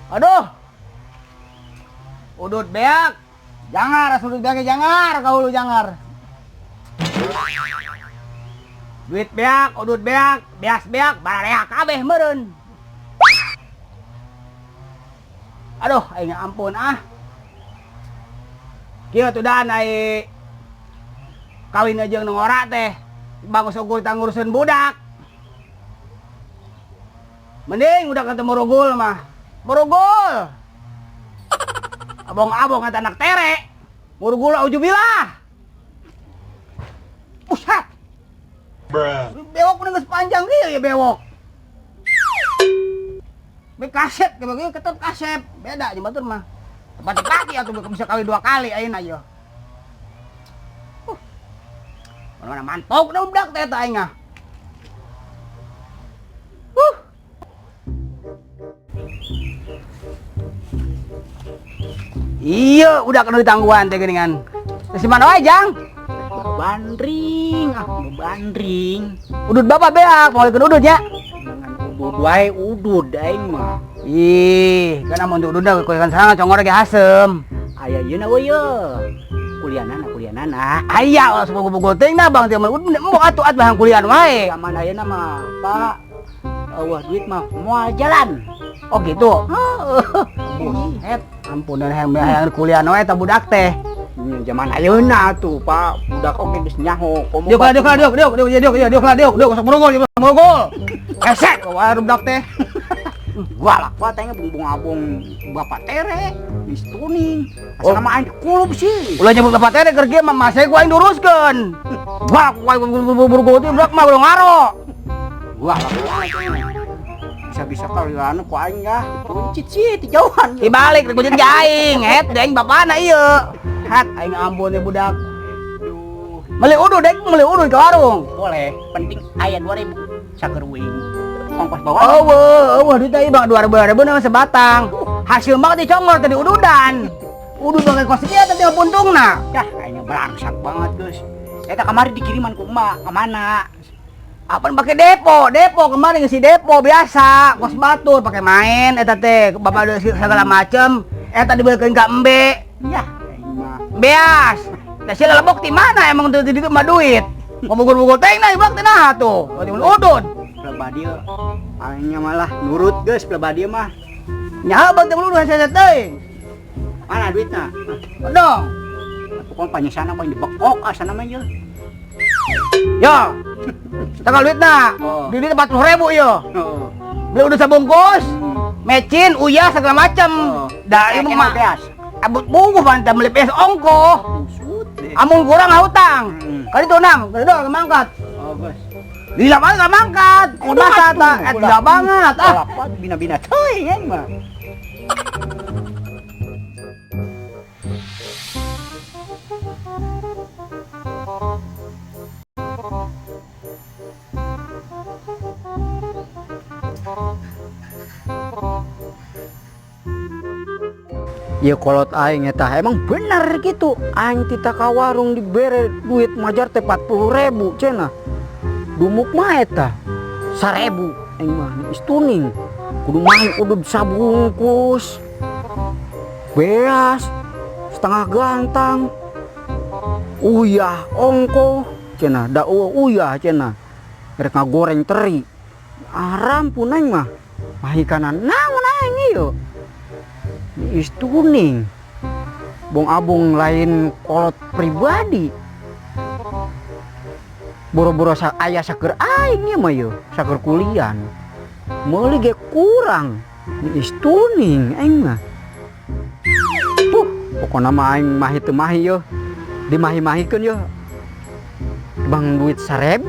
Aduh. Udut beak. Jangar, udut beak jangar, ka hulu jangar. Duit beak, udut beak, beas beak, bararea kabeh meureun. Aduh, aing ampun ah. Kieu tuh dan ai kawin jeung nu ngora teh, bangus ukur ngurusin budak. Mending udah ketemu rugul mah. Murugul. Abong-abong kata anak tere. Murugul aujubillah. Buset. Bruh. Bewok udah geus panjang kieu ya bewok. Be kasep ke bagieu ketep kasep. Beda jeung batur mah. Pati-pati atuh bisa kawin 2 kali ayeuna ieu. Mana-mana mantok da budak teh eta aing ah. Iya, udah kena ditangguhan teh geuningan. Terus di mana wae, Jang? Bandring, ah, bandring. Udud bapak beak, mau ikut udud ya? Jangan udud wae, udud aing mah. Ih, kan amun udud dah koyokan sangat congor ge hasem. Aya ieu na we ye. Kulianana, kulianana. Aya ulah sepugu-pugu teuing na Bang, teu mah udud embok atuh at bahang kulian wae. Zaman ayeuna mah, Pak. Eueuh duit mah moal jalan. Oh gitu. Heeh. Buset, ampun dan hayang kuliah wae eta budak teh. Zaman ayeuna tuh, Pak, budak oge geus nyaho. Komo Diuk lah, diuk lah, diuk, diuk, diuk, diuk, diuk, diuk lah, diuk, diuk, sok merugul, diuk, merugul. Esek wae budak teh. Galak banget aing bung-bung-abung bapak tere, geus tuning. Asal mah aing dikulub sih. Ulah nyebut bapak tere keur kieu mah mase ku aing duruskeun. Galak wae merugul teh budak mah ulah ngaro. Galak banget aing. Bisa-bisa kali anu ku aing ya, dikuncit sih di jauhan. Dibalik dikuncit ke aing, het aing bapana ieu. Het aing ampun ya budak. Aduh. Meuli udud dek, meuli udud ke warung. Boleh, penting aya 2000 saker uing. Ongkos bawa. Eueuh, eueuh duit teh Bang 2000 nama sebatang. Hasil mah dicongor tadi ududan. Udud bagai kos kieu teh puntungna. Yah, aing berangsak banget, geus. Eta kamari dikiriman ku emak, ka mana? Apa pakai depo? Depo kemarin ngisi depo biasa, kos batur pakai main eta teh, bapak ada segala macem, eta dibelikeun ka embe. Yah, aing mah. Beas. Teh si lelebok di mana emang teu di ditu mah duit. Ngomong-ngomong teh nah ibak teh nah tuh. Berarti mun udud. Pelebah dia. Aingnya malah nurut geus pelebah dia mah. Nyaho bang teh mun udud hese teuing. Mana duitna? Dong. Pokoknya panyesana paling dibekok asana mah ieu. Yo. Tanggal duitna. Oh. Duit 40.000 ieu. Oh. Beli udah sabungkus. Mecin, uyah segala macem. Oh. Da ieu Kayak mah beas. Abut bungkus bantah beli beas ongkoh. Busut deh. Amun kurang hutang. Kali itu enam, kali itu nggak mangkat. Oh, bos. Lila banget nggak mangkat. Udah Udah atuh. tata, Udah. tidak banget. Ah. Apa bina-bina teuing aing mah. Ya kolot aing eta emang bener gitu. Aing tita ka warung dibere duit majar teh 40.000 cenah. Dumuk mah eta 1.000 aing mah geus tuning. Kudu main udud sabungkus. Beas setengah gantang. Uyah ongkoh cenah, da eueuh uyah cenah. Rek ngagoreng teri. Aram pun aing mah. Mahikanan naon aing ieu? Istuning. Bong abong lain kolot pribadi. Boro-boro aya saker aing ieu mah yeuh, saker kulian. Meuli ge kurang. Istuning aing mah. Puh, pokona mah aing mahi teu mahi yeuh. Dimahi-mahikeun yeuh. Bang duit 1.000,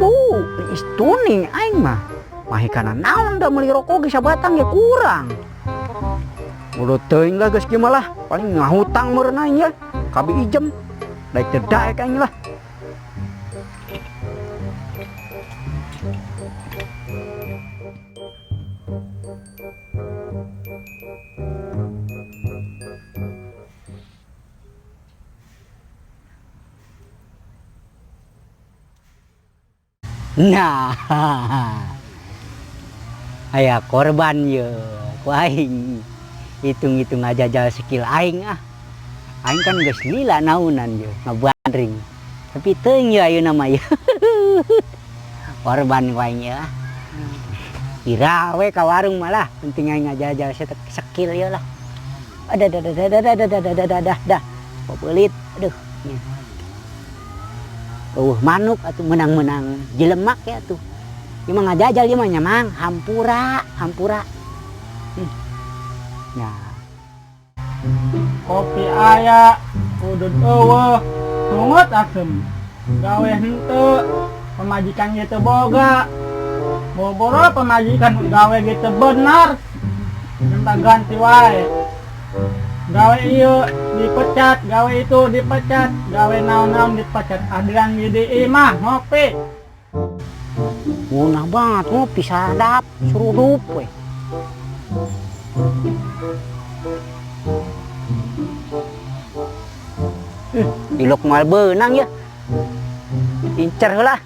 istuning aing mah. Mahi kana naon da meuli rokok ge sabatang ge kurang. Udah teuing lah geus kieu mah lah, paling ngahutang meureun aing ya. Kabi ijem. Daek teu daek aing lah. Nah, aya korban ye, ku aing. Hitung-hitung ngajajal skill aing ah. Aing kan geus lila naunan ye ngabandring. Tapi teuing ye ayeuna mah ye. Korban ku aing ye ah. Ira we ka warung malah penting aing ngajajal skill ye lah. Ada ada ada ada ada ada ada ada ada ada. Pebelit aduh. Eueuh manuk atuh menang-menang jelemak ya tuh. Ieu mah ngajajal ieu mah nya Mang, hampura, hampura. Ya. Kopi aya, udud eueuh, sungut asem. Gawe henteu, pamajikan ge teu boga. Boboro pamajikan gawe ge teu bener. Minta ganti wae. Gawe ieu dipecat, gawe itu dipecat, gawe naon-naon dipecat. Adilan di imah ngopi. Ngunah banget ngopi sadap, surudup we. Ilok mal beunang ya. Incer heula.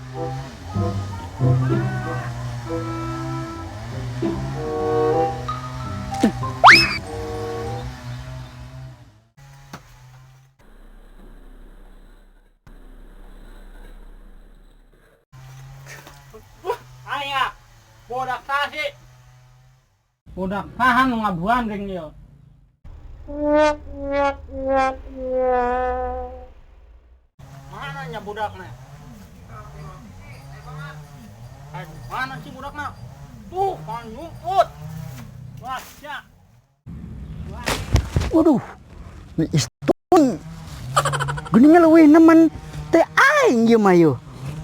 Aya, budak sasi. Budak saha nu ngabuan ring ieu? Mana nya budakna? Mana sih budakna? Tuh, kan nyumput. Wah, sia. Waduh, ini istun. Geuning leuwih nemen teh aing ieu mah yeuh.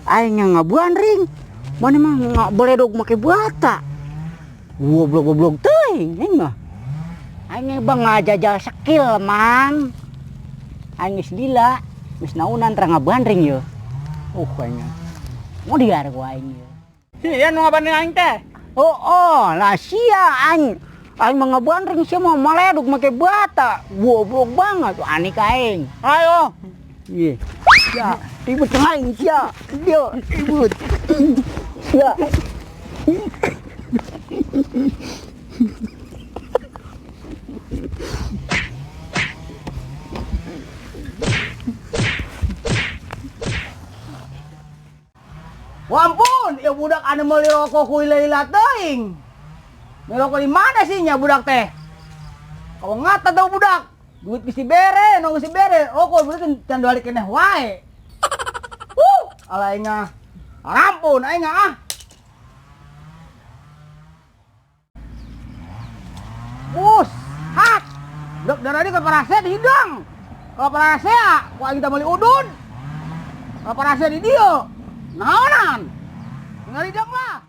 Aing yang ngabuan ring. Mana mah nggak beledog make bata. Goblok-goblok teuing aing mah. Aing bang ngajajal skill, Mang. Aing geus lila, geus naunan terang ngabandring yeuh. Aing. Modiar ku aing yeuh. Sia nu ngabandring aing teh. Oh, oh, lah sia aing. Aing mah ngabandring sia mah maledog make bata. Goblok banget aneh ka aing. Ayo. Iya. Ya, ribut aing sia. Dia ribut. Ya. Wampun, ya budak anu meuli rokok ku lila teuing. Meuli rokok di mana sih nya budak teh? Kau ngata tau budak. Duit geus dibere, nu geus dibere, rokok budak can balik keneh wae. Alah aing ah. Ampun aing ah. Bus, hat. Budak darah ini ke parase di hidung. Kalau parase ya, ku aing teh meuli udud. Kalau parase di dieu. Naonan? Tinggal hidung lah.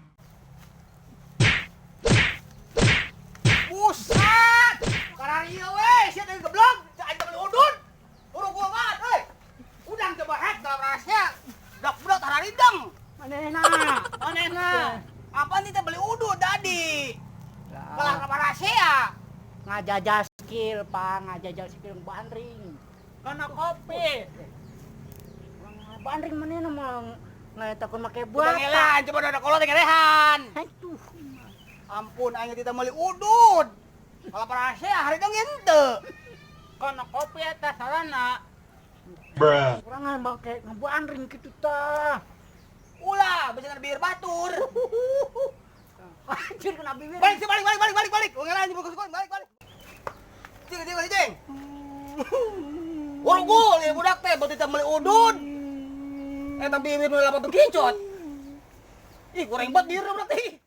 Buset! Kararieu we, sia teh geblog, aing teh meuli udud. Urung gua banget euy. Udang coba hek dalam rahasia. Budak-budak tararideng. Manehna? Manehna. Apa nih teh beli udud tadi? Kalah ka rahasia. Ngajajal skill, Pak, ngajajal skill bandring. Kana kopi. Bandring manehna mah ngaetakeun make Coba bata. ngelan, coba ada kolot ngelehan. Aduh. Ampun aing teh meuli udud. Kalau rahasia hari dong henteu. Kana kopi eta sarana. Bruh. Kurangan make ngebandring kitu tah. Ulah, bisa bir batur. Anjir kena bibir. Balik, balik, balik, balik, balik, balik. Ngelan jemput balik, balik. Cing, cing, cing. Urugul ya budak teh beuti teh meuli udud. Eta bibir nu lapan kincot. Ih, goreng banget bibir budak teh.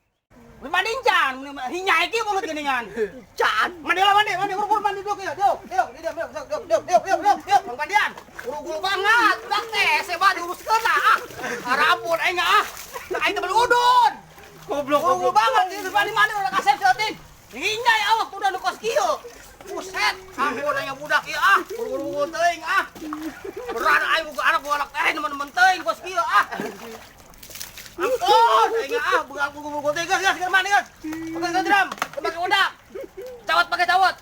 Mandi can, hinyai kieu banget geuningan. Can. Mandi lah mandi, mandi urugul mandi dulu ya. Diuk, diuk, diuk, diuk, diuk, diuk, diuk, diuk, diuk, diuk, mandian. Urugul banget, budak teh seba diuruskeun lah ah. Arabun aing ah. Aing teh meuli udud. Goblok, Urugul banget, ini mandi mandi udah kasep siotin. Hinyai awak udah nu kos kieu. Buset, ampun aing budak ieu ah. Urugul teuing ah. Beran aing buka anak gua anak teh nemen-nemen teuing kos kieu ah. Ampun, aing ah, begal gugul teuing geus geus mandi geus. Pakai drum, pakai udak. Cawat pakai cawat.